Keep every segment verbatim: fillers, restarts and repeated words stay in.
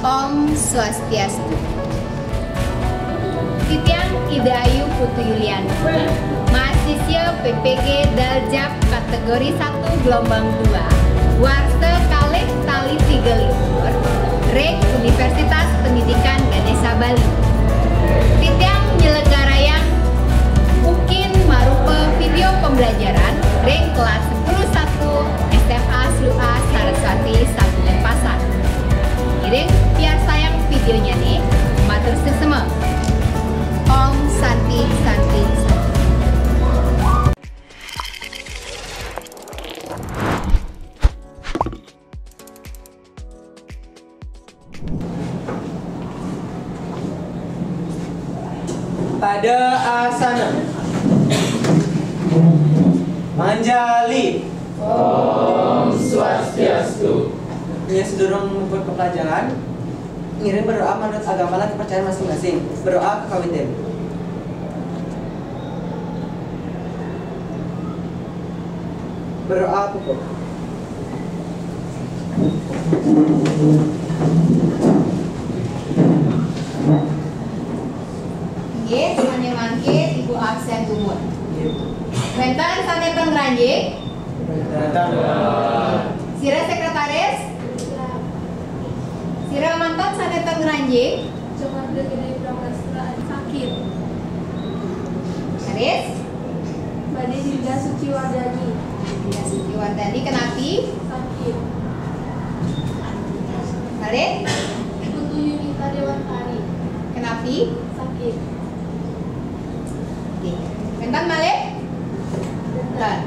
Om Swastiastu. Titiang Ida Ayu Putu Yuliana, mahasiswa P P G Daljab kategori satu gelombang dua, warsa kalih tali tiga likur, ring Universitas Pendidikan Ganesha Bali. Titiang nyelenggarayang ukin marupa video pembelajaran ring kelas sepuluh satu S M A Slu A Saraswati Sabulan Pasar. Ngiring piarsayang videonyané, matur suksma. Om Santi, Santi, Santi. Pada asana. Manjali. Om Swastiastu. Nya sadurung muput pelajaran, ngiring berdoa manut agama lan kepercayaan masing-masing. Berdoa kakawitin. Berdoa puput. Inggih, sané mangkin Ibu absén tumut. Wénten sané ten ngranjing? Wénten. Sira sekretaris? Sira manten sané ten ngranjing? Comarda Gedé Pramestra sakit. Raris? Badé Dinda Suci Wardani. Dinda Suci Wardani kenapi? Sakit. Malih? Putu Yunita Dewantari. Kenapi? Sakit. Oke. Wénten malih? Wénten.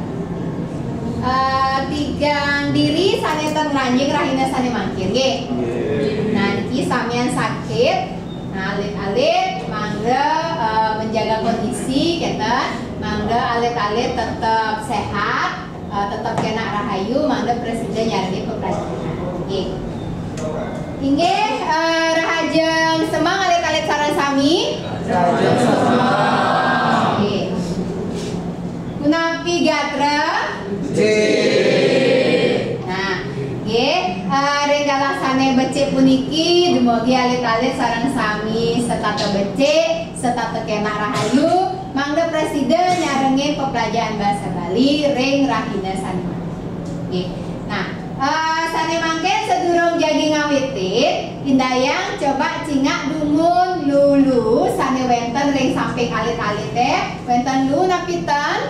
Eh, tigang diri sané ten ngranjing rahina sané mangkin, nggih. Nggih. Nah, niki samian sakit. Nah, alit-alit mangga, eh, menjaga kondisi, kénten. Mangga alit-alit tetep sehat, eh, tetep kénak rahayu, mangda prasida nyarengin pepelajaran. Nggih. Inggih, eh, rahajeng semeng alit-alit sareng sami. Rahajeng semeng. Nggih. Punapi gatra? Becik. Nah, nggih, eh, ring galah sané becik puniki, dumugi alit-alit sareng sami setata becik, setata kénak rahayu, mangda prasida nyarengin pepelajaran basa Bali ring rahina sané mangkin. Nggih. Nah, eh, sané mangkin sadurung jagi ngawitin, indayang coba cingak dumun lulu sané wénten ring samping alit-alité. Wénten lulu napi ten?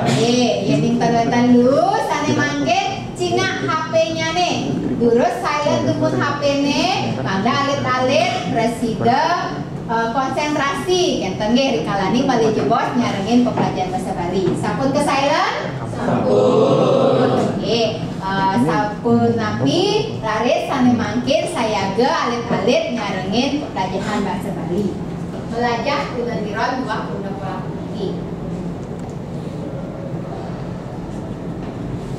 Nggih, yén ten wénten lulu, sané mangkin cingak H P-nyané. Durus silent dumun H P-né, mangda alit-alit prasida, eh, konsentrasi, kénten nggih, rikalaning malih jebos nyarengin pepelajaran basa Bali. Sampun ke silent? Sampun. Nggih, eh, sapunapi raris sané mangkin sayaga alit-alit nyarengin pepelajaran basa Bali. Melajah kruna tiron miwah kruna polah puniki.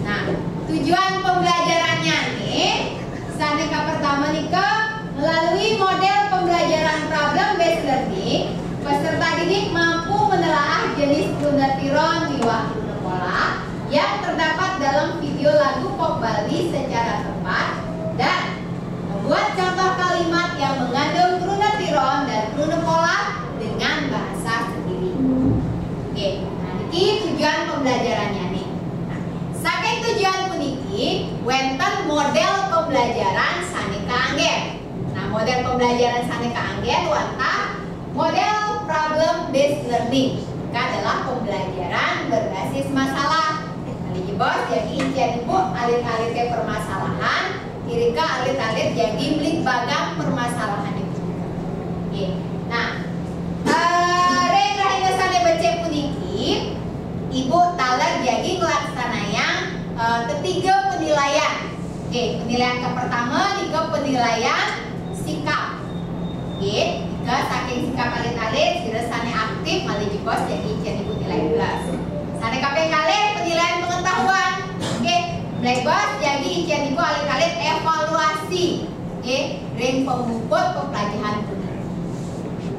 Nah, tujuan pembelajarannya nih, sané kapertama nika, melalui model pembelajaran problem based learning, peserta didik mampu menelaah jenis kruna tiron miwah kruna polah yang terdapat dalam video lagu pop Bali secara tepat dan membuat contoh kalimat yang mengandung kruna tiron dan kruna polah dengan bahasa sendiri. Oke, nah, niki tujuan pembelajarannya nih. Nah, saking tujuan puniki, wénten model pembelajaran sané kaanggén. Nah, model pembelajaran sané kaanggén wantah model problem based learning. Nika adalah pembelajaran berbasis masalah. Malih jebos, jagi incian Ibu alit-alité permasalahan, irika alit-alit jagi mligbagang permasalahannya. Oke. Nah, eh, ring rahina sané becik puniki, Ibu taler jagi nglaksanayang, eh, tetiga penilaian. Oke, penilaian kapertama nika penilaian sikap. Nggih, nika saking sikap alit-alit, sira sané aktif malih jebos jagi incian Ibu nilai plus. Sané kaping kalih penilaian pengetahuan. Baik, Bos, jagi icén Ibu alit-alit evaluasi, nggih, ring pamuput peplajahan puniki.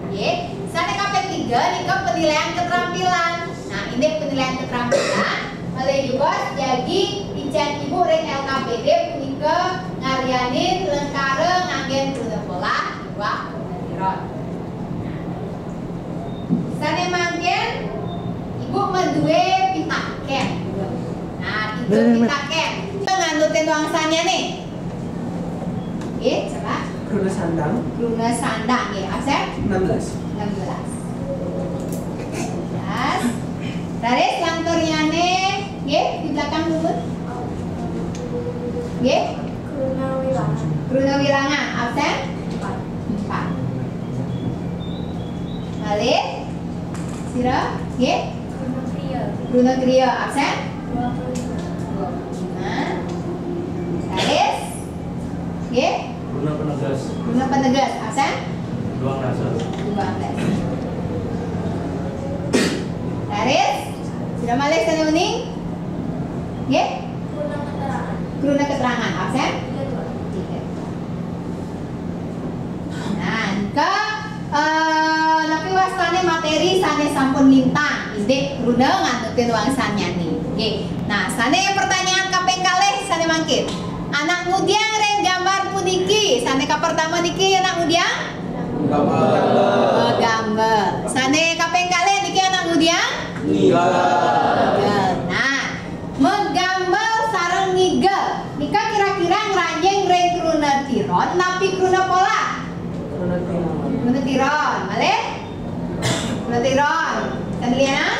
Nggih, sané kaping tiga nika penilaian keterampilan. Nah, indik penilaian keterampilan, malih jebos jagi icén Ibu ring L K P D punika ngaryanin lengkara nganggén kruna polah miwah kruna tiron. Sané mangkin, Ibu madué pitakén. Nah, tiga pitakén. Kita nganutin wangsannya nih. Nggih, coba. Kruna sandang. Kruna sandang, nggih. Absen? Enam belas. Enam belas. Enam belas. Raris lanturnyane, nggih, di belakang dulu. Nggih? Kruna wilangan. Kruna wilangan, absen? Empat. Empat. Malih? Sira? Nggih? Kruna kriya. Kruna kriya, absen? Dua puluh lima. Dua puluh lima. Raris? Nggih? Kruna penegas. Kruna penegas, absen? Dua belas. Dua belas. Raris? Sira malih sané uning? Nggih? Kruna keterangan. Kruna keterangan, absen? Tiga dua. Tiga dua. Nah, nika, eh, napi wastané materi sané sampun lintang, indik kruna nganutin wangsannyane. Nggih. Nah, sané pertanyaan kaping kalih sané mangkin. Anak ngudiang ring gambar puniki, sané kapertama niki anak ngudiang? Gambar. Gambar. Sané kaping kalih niki anak ngudiang? Ngigal. Ngigal. Nah, magambar sareng ngigal. Nika kira-kira ngranjing ring kruna tiron napi kruna polah? Kruna tiron. Kruna tiron. Malih? Kruna tiron. Sandelian?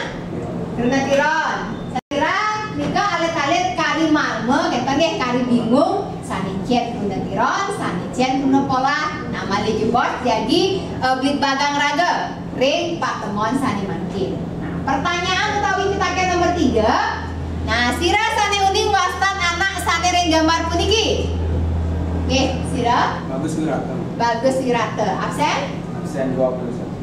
Kruna tiron. Sira nika alit-alit kari marma, kénten nggih, kari bingung, sané cén kruna tiron, sané cén kruna polah. Nah, malih jebos jagi, eh, bligbagang raga ring patemon sané mangkin. Nah, pertanyaan utawi pitakén nomor tiga. Nah, sira sané uning wastan anak sané ring gambar puniki? Nggih, sira? Bagus Wirata. Bagus Wirata. Absen? Absen dua puluh satu.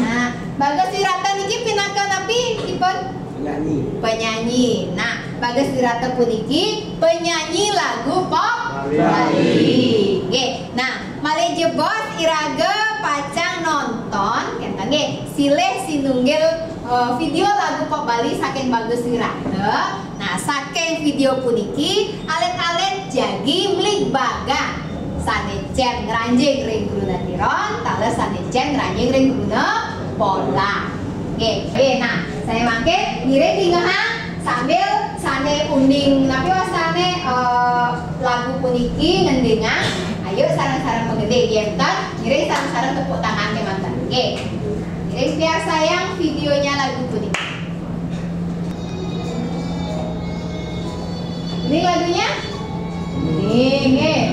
Nah, Bagus Wirata niki pinaka napi ipun? Penyanyi. Penyanyi. Nah, Bagus Wirata puniki penyanyi lagu pop Bali. Bali. Nggih. Nah, malih jebos iraga pacang nonton, kénten nggih, silih sinunggil, eh, video lagu pop Bali saking Bagus Wirata. Nah, saking video puniki, alit-alit jagi mligbagang. Sané cén ngranjing ring kruna tiron, taler sané cén ngranjing ring kruna polah. Nggih. Nggih, nah, sané mangkin ngiring dingehang sambil sané uning napi wastané, eh, lagu puniki ngendingang. Ayo sareng-sareng magedé, nggih, ngiring sareng-sareng tepuk tangan kémanten. Nggih. Ngiring piarsayang videonya lagu puniki. Ini lagunya? Ini, nggih.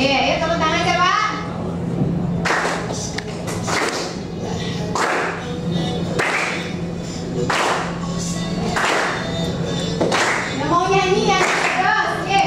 Iya, ya, tepuk tangan, coba. Yang mau nyanyi, nyanyi terus, oke.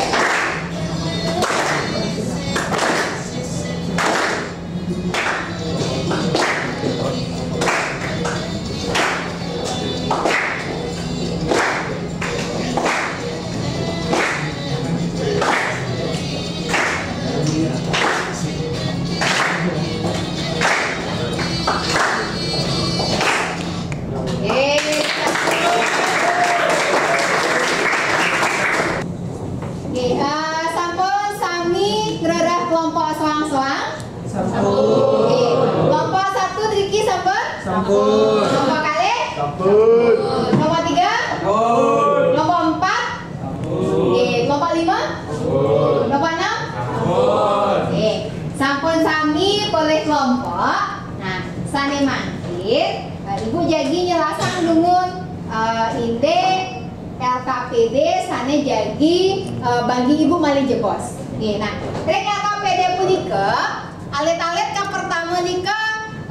Nggih, eh, sampun sami ngrereh kelompok soang-soang? Sampun. Nggih. Kelompok satu driki sampun? Sampun. Kelompok kalih? Sampun. Kelompok tiga? Sampun. Kelompok empat? Sampun. Nggih, kelompok lima? Sampun. Kelompok enam? Sampun. Nggih. Sampun sami polih kelompok. Nah, sané mangkin, eh, Ibu jagi nyelasang dumun, eh, indik L K P D sané jagi, eh, bagi Ibu malih jebos. Nggih, nah, ring L K P D punika, alit-alit kapertama nika,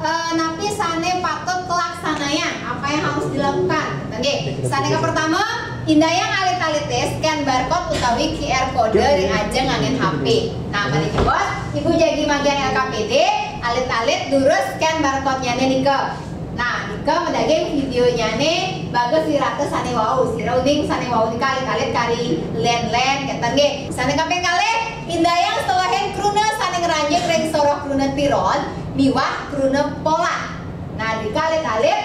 eh, napi sané patut kalaksanayang, apa yang harus dilakukan? Nggih, sané kapertama, indayang alit-alité scan barcode utawi Q R code ring ajeng nganggén H P. Nah, pada jebos, Ibu jagi magian L K P D, alit-alit durus scan barcode-nya nih, Kak. Nah, nika madaging videonya nih, bagus di rata sane wau, sira uning sane wau nika alit-alit kari len-len, ngeten nggih. Sane kaping kalih, indayang selehin kruna sane ngranjing ring soroh kruna tiron, miwah kruna polah. Nah, nika alit-alit,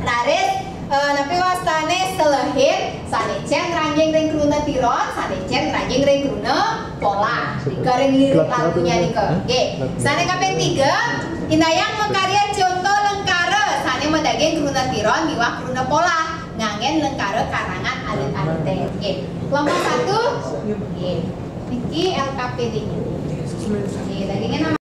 raris, eh, napi wastane selehin, sane cen ngranjing ring kruna tiron, sane cen ngranjing ring kruna polah. Nika ring lirik lagunya nika. Nggih. Sane kaping tiga, indayang makarya conto lengkara sane madaging kruna tiron miwah kruna polah. Nganggen lengkara karangan alit-alite. Nggih. Kelompok satu. Nggih. Niki L K P D-nya. Nggih, dagingnya nama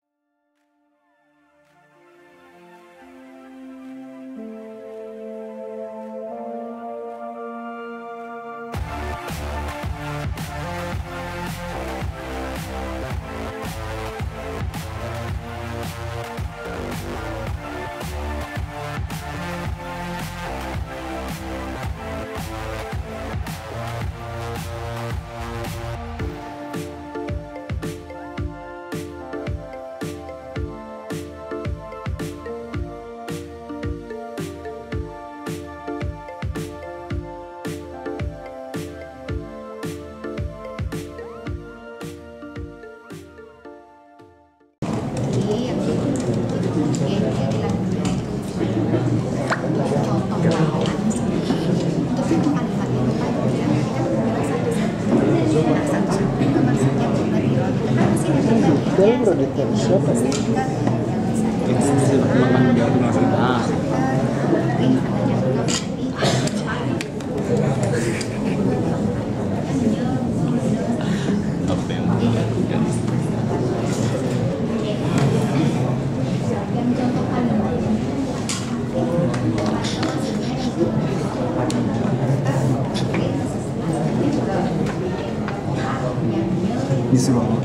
Disuruh apa?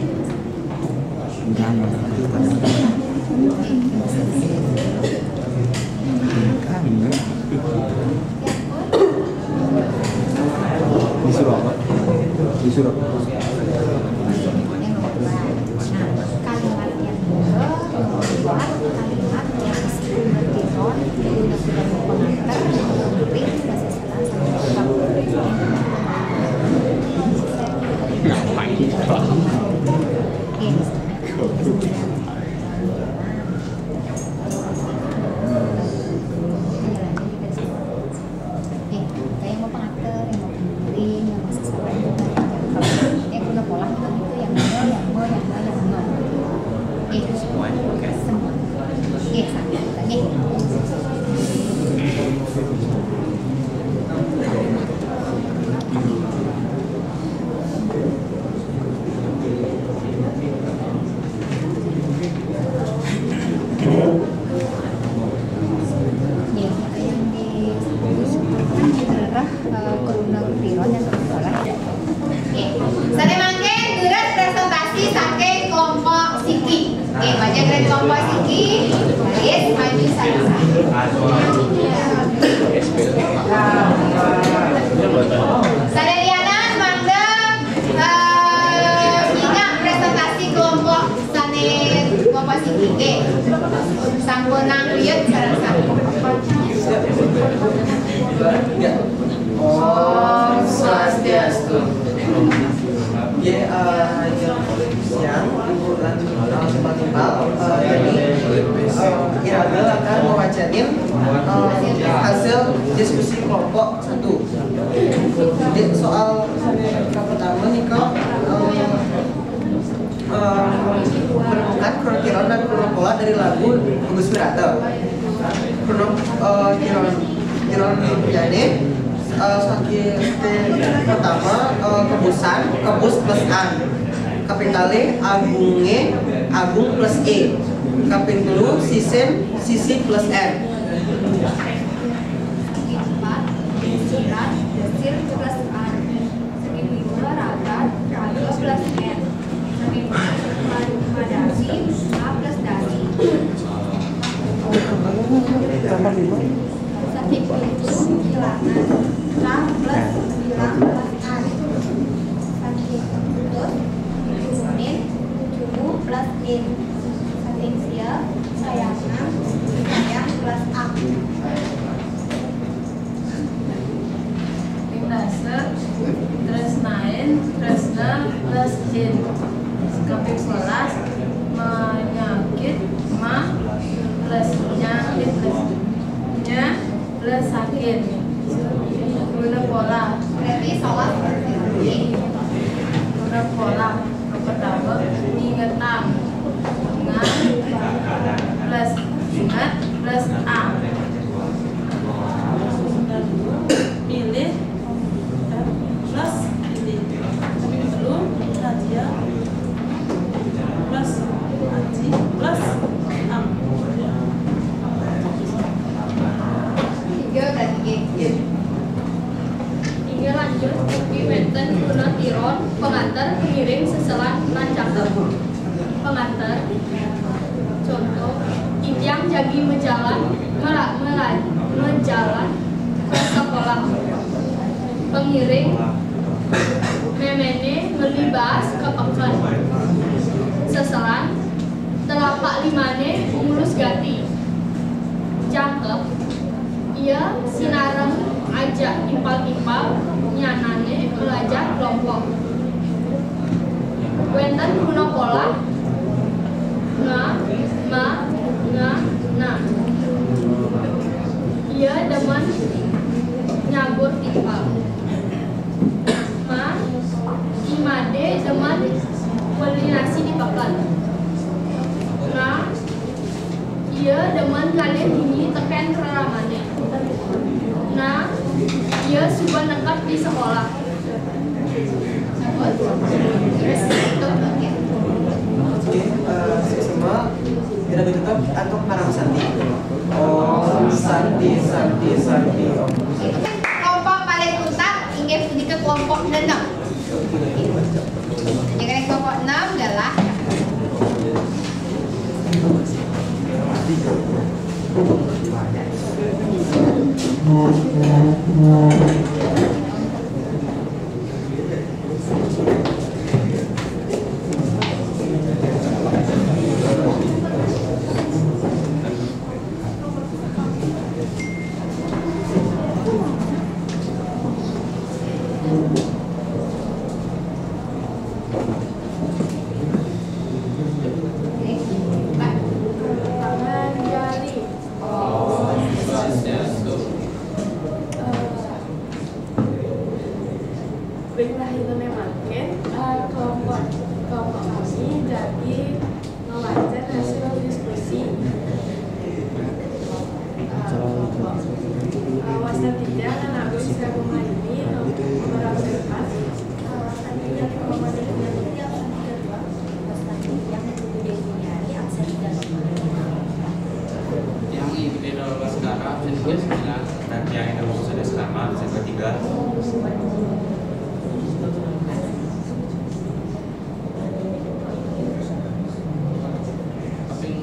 Enggak, enggak. Enggak, enggak. Disuruh apa? Disuruh apa? Kalimat yang kedua, kalimat yang isi guna tiron, guna tiron pengantar, ring bahasa Sunda sama. Ngapain paham? Oke. Oke, kayak mau pengatur, yang mau pengiring, yang mau sesuatu, yang mau jangkau. Yang guna pola gitu, gitu, yang mau, yang mau, yang mau, yang mau. Oke. Semuanya pakai? Semua. Oke, satu. Oke. Nggih, yang di, eh, kruna tiron yang sekolah. Nggih. Sane mangkin durus presentasi saking kelompok siki. Nggih, majeng ring kelompok siki. Baris maju sareng-sareng. Sane lianan mangda, eh, nyingak presentasi kelompok sane kelompok siki. Nggih. Sampun nang uyut sareng-sareng. Om Swastiastu. Ya, eh, yang siang, Ibu lan, eh, Sobat Iqbal, eh, jadi, eh, Iraga akan mewacanin, eh, hasil diskusi kelompok satu. Jadi soal pertama nih, Kak, eh, eh, menemukan kruna tiron dan kruna pola dari lagu Agus Wirata. Kruna, eh, tiron, tiron jane, eh, saking pertama, eh, kebusan, kebus plus an. Kaping kalih agunge, agung plus e. Kaping telu sisin, sisi plus n. Kaping empat, desiran, desir plus an. Saking lima, raga, raga plus N. Saking pitu, madasi, ma plus dasi. Tambah lima. Saking pitu, bilangan, ra plus bilang plus an. Saking pitu, pitu, Kaping sebelas, menyakit, ma plus nyakit plus nya plus sakit. Guna pola. Berarti salah. Guna pola. Yang pertama, ngingetang. Nga plus ingat plus a. Pilih plus ini. Belum raja plus aji plus am. Tiga kali tiga. Tiga lanjut, ugi wenten guna tiron, pengantar, pengiring, seselan, rancakep. Pengantar. Contoh, titiang jagi mejalan, mela, mela, mejalan ke sekolah. Pengiring, memene meli baas ke peken. Seselan, telapak limane ngulus gati. Jangkep, ia sinareng ajak timpal-timpal nyanane belajar kelompok. Wenten guna pola, nga, ma, nga, na. Ia demen nyagur timpal. Ma, imade demen weli nasi di peken. Nga, ia demen ngalih dini teken reramane. Na, ia suba neked di sekolah. Oke, eh, sama. Kira begitu atau parang santi? Oh, santi, santi, santi. Oh. Kelompok paling untat inggih punika kelompok enam. Jadi kelompok enam adalah Ring rahina mangkin, eh, kelompok, kelompok kami jagi ngawacen hasil diskusi. Eh, kelompok, eh, wasta titiang anak buah Sri Agung Mayuni, nomor absen empat. Yang ikuti dalam sekarang, absen dua sembilan, dan yang itu sudah sekarang, absen dua tiga. Kaping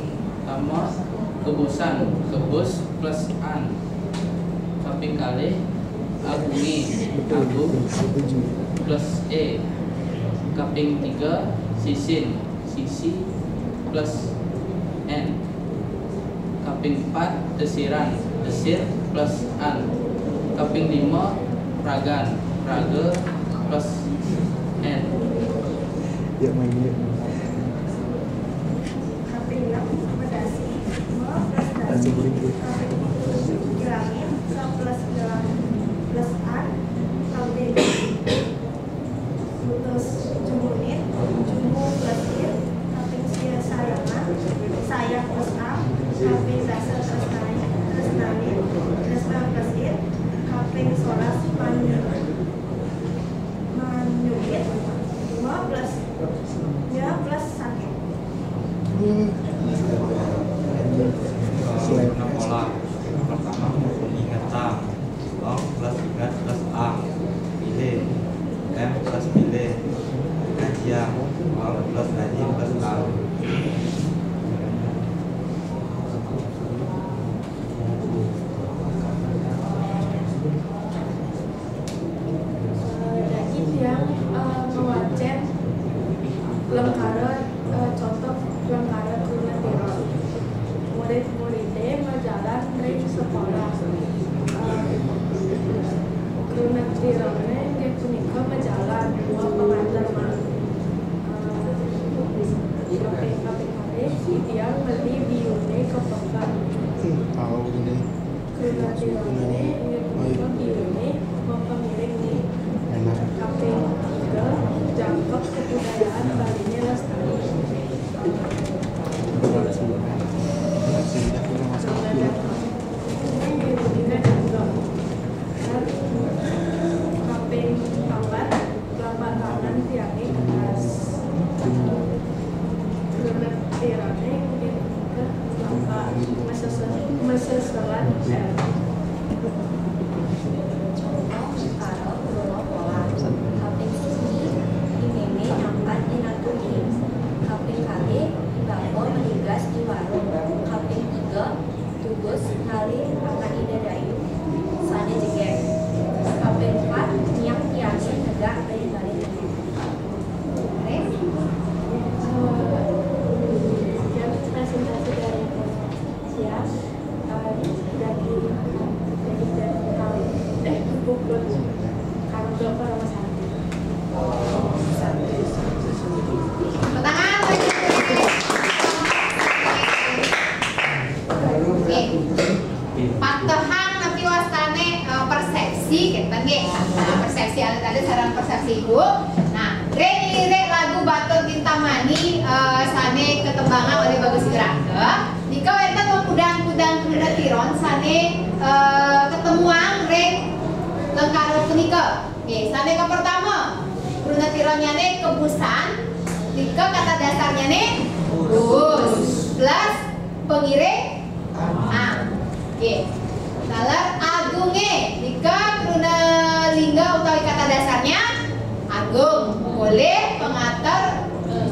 tama, kebusan, kebus plus an. Kaping kalih, agunge, agung plus e. Kaping tiga, sisin, sisi plus n. Kaping pat, desiran, desir plus an. Kaping lima, ragan, raga plus n. Ya, main ya. Kaping enam, medasi, me plus dasi. Kaping pitu, ilangin, sa plus ilang plus an. Kaping Putus jumunit, jumu plus it, kaping sia sayangan, sayang plus am, kaping dasa tresnain, tresnain, tresna plus it, kaping solas manyu-, manyuit, ma plus, nya plus sakit. Pola pertama, ingetang. Ong plus ingat plus ang. Pilih. M plus pilih. Kajian. Ong plus kaji plus ang. Eh, dadi tiang, eh, ngwacen lengkara, eh, contoh lengkara kruna tiron. Murid-muride majalan ring sekolah. Eh, kruna tirone inggih punika majalan, buah pangantar manuk. Tiang meli biune ka peken. Tahu ini. Kruna tironé inggih punika biune maka ngiring ing. Enak. Kaping tiga, jangkep kebudayaan Baliné lestari. Berat sih. Berat sih. Aku udah masak. Ini biune jangkep. Kaping papat, tlapak tangan tiangé keras. Kruna tironé inggih punika tlapak mesesel-, meseselan L. Conto, karo kruna polah. Kaping siji, I Mémé nyampat I Naguni. Kaping kalih, I Bapa meligas di warung. Kaping tiga, tugas ngalih anak Ida Dayu sané jegég. Kaping pat, tiang tiangé negak ring balé. Terus, eh, siap, presentasi dari siap, eh, dari, dari, dari, eh, buku. Kalau Bapak Rama Santi. Tangan lagi. Oke. Patehan napi wastané, eh, persepsi, kénten nggih. Nah, persepsi alit-alit sareng persepsi Ibu. Nah, ring lirik lagu Batur Kintamani, eh, sané ketembangang olih Bagus Wirata, nika wénten wekudang-kudang kruna tiron sané, eh, ketemuang ring lengkara punika. Nggih, sané kapertama, kruna tironnyané kebusan, nika kata dasarnyané bus plus pengiring ang. Nggih. Taler agungé, nika kruna lingga utawi kata dasarnya agung, polih pangater, eh,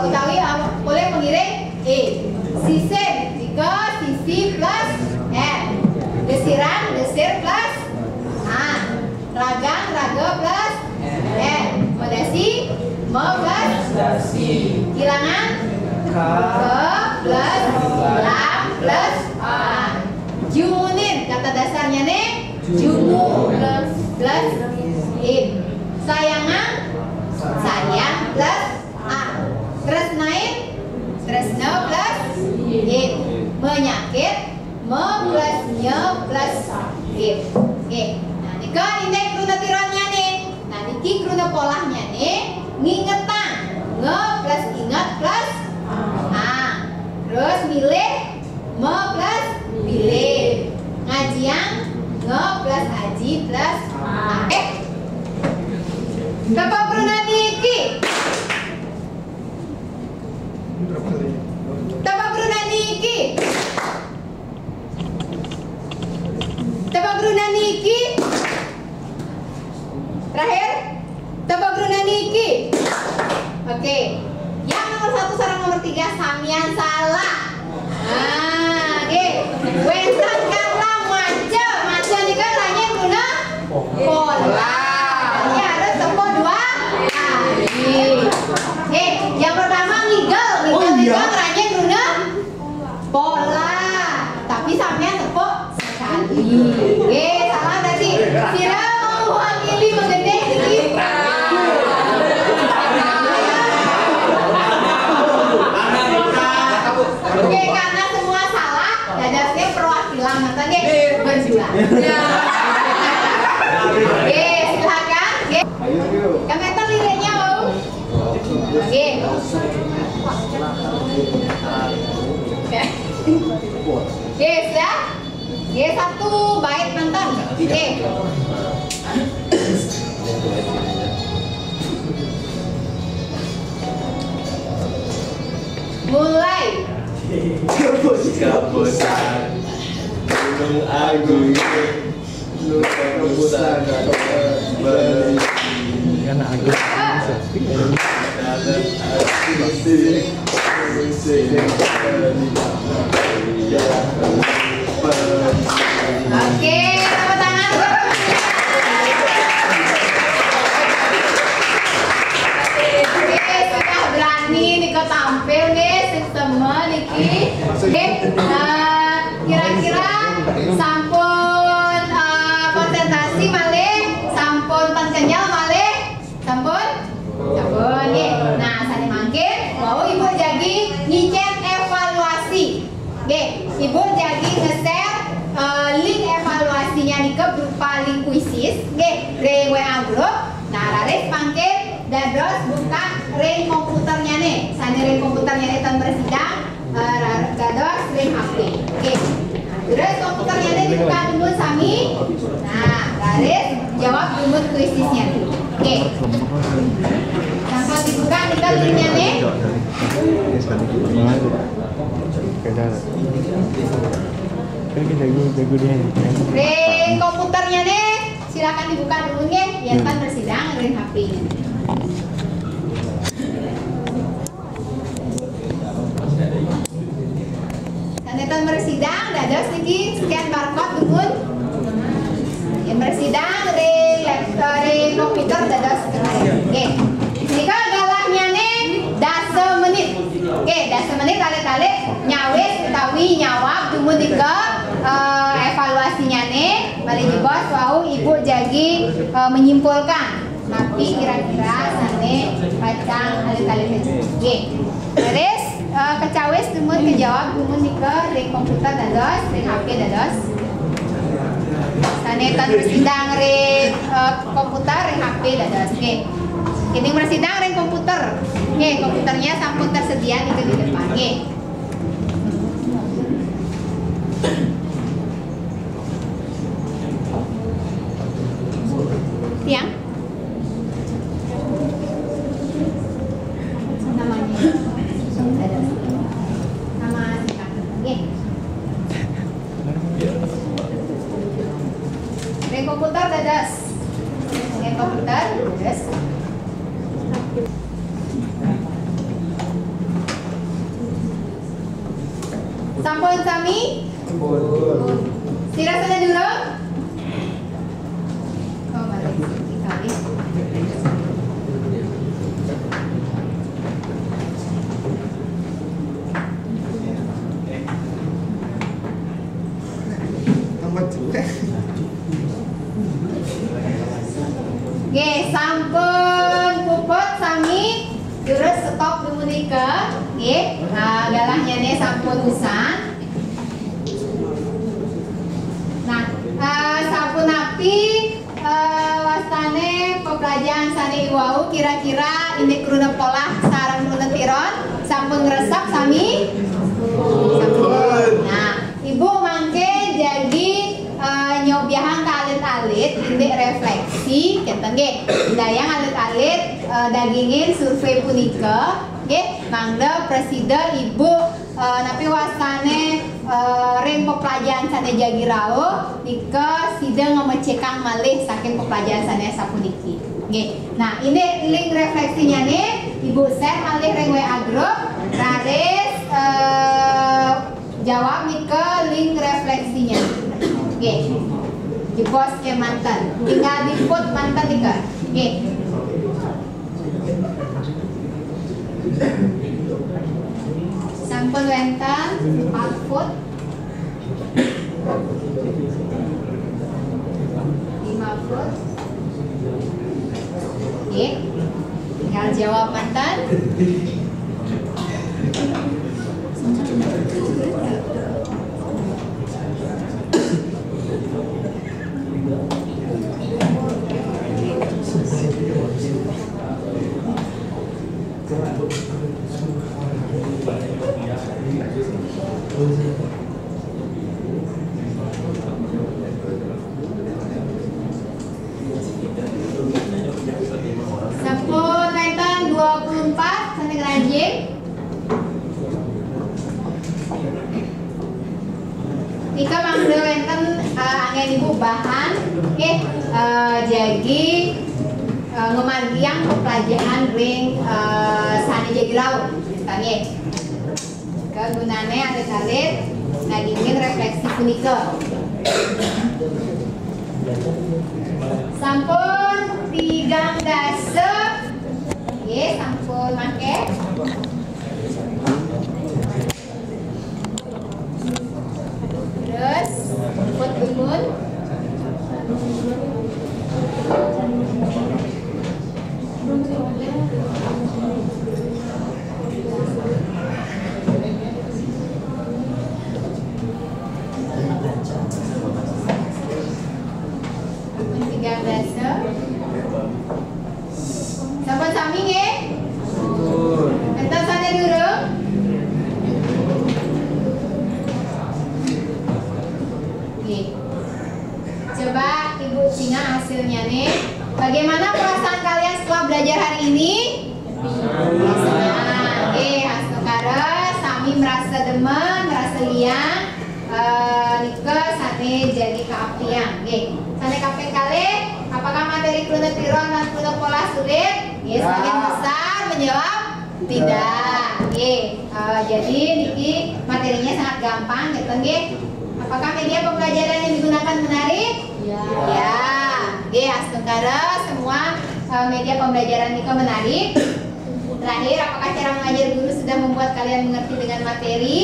utawi, eh, polih pengiring ing. Sisin, nika sisi plus N. Gesiran, gesir plus ang. Ragang, raga plus N. Madasi, ma plus dasi. Kilangan, ka plus lam plus an. Jumunin, kata dasarnyané jumu plus in. Sayangan, sayang plus ang. Tresnain, tresna plus in. Manyakit, ma plus nya plus sakit. Nggih. Nah, nika indik kruna tironnyané. Nah, niki kruna polahnyané, ngingetang, nga plus inget plus ang. Terus milih, ma plus bilih. Ngajiang, nga plus aji plus ang. Eh. Tapa kruna niki. Tapa kruna niki. Tapa kruna niki. Terakhir. Tapa kruna niki. Oke. Yang nomor satu sareng nomor tiga samian salah. Nah, oke. Wénten kata maca. Maca nika ngrajin kruna polah. Jadi harus tepuk dua kali. Oke, yang pertama ngigel. Ngigel nika ngrajin kruna polah. Tapi sampean tepuk sekali. Nggih, salah tadi. Sira mau mewakili menggede niki. Oke, karena semua salah, dadosnya perwakilan, ngoten nggih? Berdua. Oke, silakan. Oke. Kami akan liriknya, Om. Oke. Oke, sudah? Oke, satu bait manten. Oke. Mulai. Kapusan Gunung Agung. Kan aku sepi ya. Oke, tepuk tangan. Oke, sudah berani nika tampil nih, sistem niki. Oke, eh, kira-kira sampun, eh, konsentrasi malih, sampun pan kenyel malih, sampun? Sampun, nggih. Nah, sané mangkin, wau Ibu jagi nyicén Nyane tan mresidang, eh, ra-, dados ring H P. Oke. Nah, terus komputernya dibuka dumun sami. Nah, raris jawab dumun kuisisnya. Oke. Sampun dibuka nika linknya nih. Ring komputernya nih, silakan dibuka dulu nih, yen tan mresidang ring H P-nya. Sane tan mresidang, dados niki scan barcode dumun. Yen mresidang ring laptop, ring komputer dados. Oke. Nika galahnyane dasa menit. Oke, dasa menit alit-alit nyawis utawi nyawab dumun nika, eh, evaluasinyane, malih jebos wau Ibu jagi, eh, menyimpulkan. Napi kira-kira sane pacang alit-alit? Nggih. Leres, eh, kacawis dumun, kajawab dumun nika ring komputer dados, ring H P dados. Sane tan mresidang ring, eh, komputer, ring H P dados. Nggih. Kini mresidang ring komputer. Nggih, komputernya sampun tersedia nika di depan. Nggih. Tiang? Namanya. Nama singkat. Nggih. Ring komputer dados. Ring komputer dados. Sampun sami? Sira sane durung? Oh, malih. Tambah jelek. Nggih, sampun puput sami, durus stop dumun nika. Nggih, nah, galahnyane sampun usan. Nah, eh, sapunapi, eh, wastane peplajahan sane iwau, kira-kira indik kruna polah sareng kruna tiron sampun ngresep sami? Sampun. Nah, Ibu mangke jagi, eh, nyobiahang ka alit-alit indik refleksi, kenten nggih. Indayang alit-alit, eh, dagingin survei punika, nggih, mangda prasida Ibu, eh, napi wastane, eh, ring peplajahan sane jagi rauh, nika sida ngamecikang malih saking peplajahan sane sapuniki. Nggih. Nah, indik link refleksinyane Ibu share malih ring W A group, raris, eh, jawab nika link refleksinya. Nggih. Jebos kemanten. Tinggal di-put manten nika. Nggih. Sampun wenten empat foot. Lima foot. Nggih. Tinggal jawab manten. Sampun wenten dua puluh empat sane ngranjing. Nika mangda wenten, eh, anggen Ibu bahan, nggih, eh, jagi, eh, ngamargiang peplajahan ring, eh, sane jagi rauh, nggih. Kagunane alit-alit nagingin refleksi punika. Sampun tigang dasa, nggih, sampun mangke. Terus, puput dumun. Tigang dasa. Sampun sami nggih? Enten Sané kaping kalih, apakah materi kruna tiron lan kruna pola sulit? Nggih, sebagian besar menjawab tidak. Nggih, eh, jadi niki materinya sangat gampang gitu nggih. Apakah media pembelajaran yang digunakan menarik? Ya. Ya. Nggih, astungkara semua, eh, media pembelajaran nika menarik. Terakhir, apakah cara mengajar guru sudah membuat kalian mengerti dengan materi?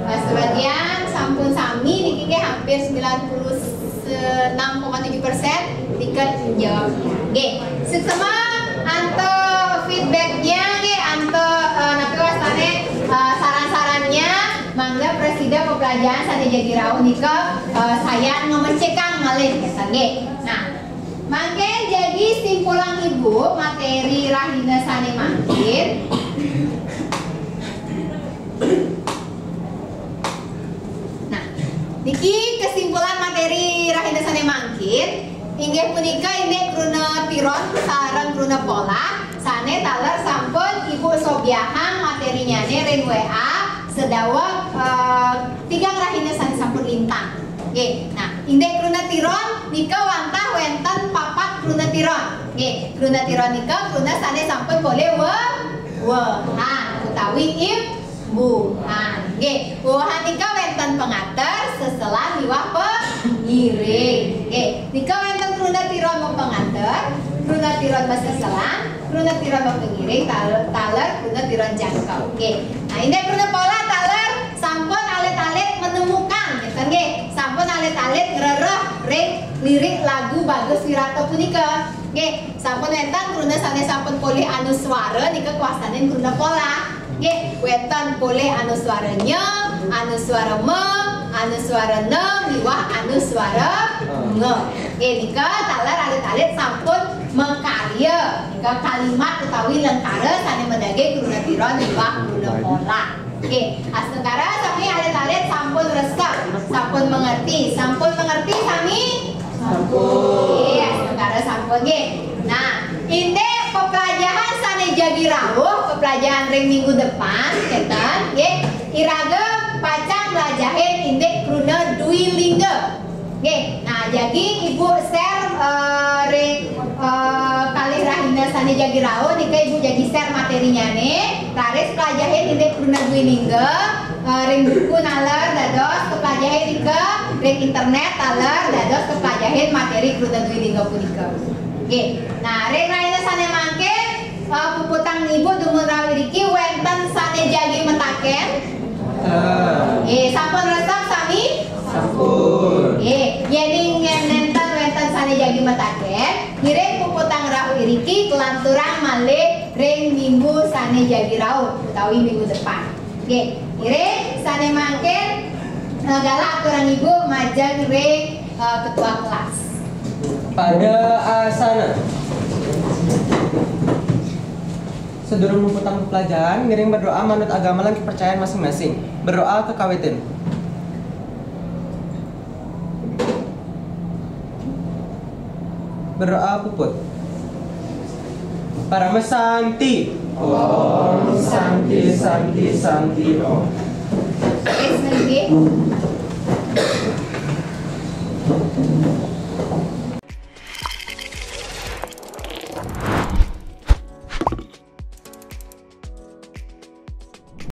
Eh, sebagian sampun sami niki nggih hampir sembilan puluh enam koma tujuh persen nika jawab. Nggih, suksma antuk feedbacknya nggih, antuk, eh, napi wastane, eh, saran-sarannya, mangga prasida pepelajaran sane jagi rauh nika, eh, saya ngemecekang malih nggih. Nah, mangke jagi simpulang Ibu materi rahina sane mangkin. Nah, niki kesimpulan materi rahina sane mangkin inggih punika indik kruna tiron sareng kruna pola sane taler sampun Ibu sobyahang materinyane ring W A sedaweg, eh, tigang rahina sane sampun lintang. Nggih. Nah, indik kruna tiron nika wantah wenten papat kruna tiron. Nggih, kruna tiron nika kruna sane sampun polih we-, wewehan utawi imbuhan. Nggih, wewehan nika wenten pangater, seselan miwah pangiring. Nggih, nika wenten kruna tiron mapangater, kruna tiron maseselan, kruna tiron mapangiring, tal-, taler kruna tiron jangkau. Nggih. Nah, indik kruna pola taler sampun alit-alit menemukan, ngeten nggih. Sampun alit-alit ngrereh ring lirik lagu Bagus Wirata punika. Nggih, sampun wenten kruna sane sampun polih anuswara nika kawastanin kruna pola. Nggih, wenten polih anuswara nya, anuswara ma, anuswara na, miwah anuswara nga. Nggih, nika taler alit-alit sampun makarya nika kalimat utawi lengkara sane madaging kruna tiron miwah kruna pola. Nggih, astungkara sami alit-alit sampun resep, sampun mengerti, sampun mengerti sami? Sampun. Nggih, astungkara sampun nggih. Nah, indik peplajahan sane jagi rauh, peplajahan ring minggu depan, ngeten, nggih, iraga pacang mlajahin indik kruna dwi lingga. Nggih, nah, jagi Ibu share, eh, ring, eh, kalih rahina sane jagi rauh, nika Ibu jagi share materinyane, raris plajahin indik kruna dwi lingga, eh, ring buku naler dados kaplajahin nika, ring internet taler dados kaplajahin materi kruna dwi lingga punika. Nggih, nah, ring rahina sane mangkin, eh, puputang Ibu dumun rauh iriki wenten sane jagi mataken? Nggih, sampun resep sami? Sampun. Nggih, yening nenten wenten sane jagi mataken, ngiring puputang rauh iriki kelanturang malih ring minggu sane jagi rauh utawi minggu depan. Nggih, ngiring sane mangkin, eh, galah aturang Ibu majeng ring, eh, ketua kelas. Pada asana. Sadurung muputang pelajaran, ngiring berdoa manut agama lan kepercayaan masing-masing. Berdoa kakawitin. Berdoa puput. Parama Santi. Om Santi, Santi, Santi, Om. Wis nggih.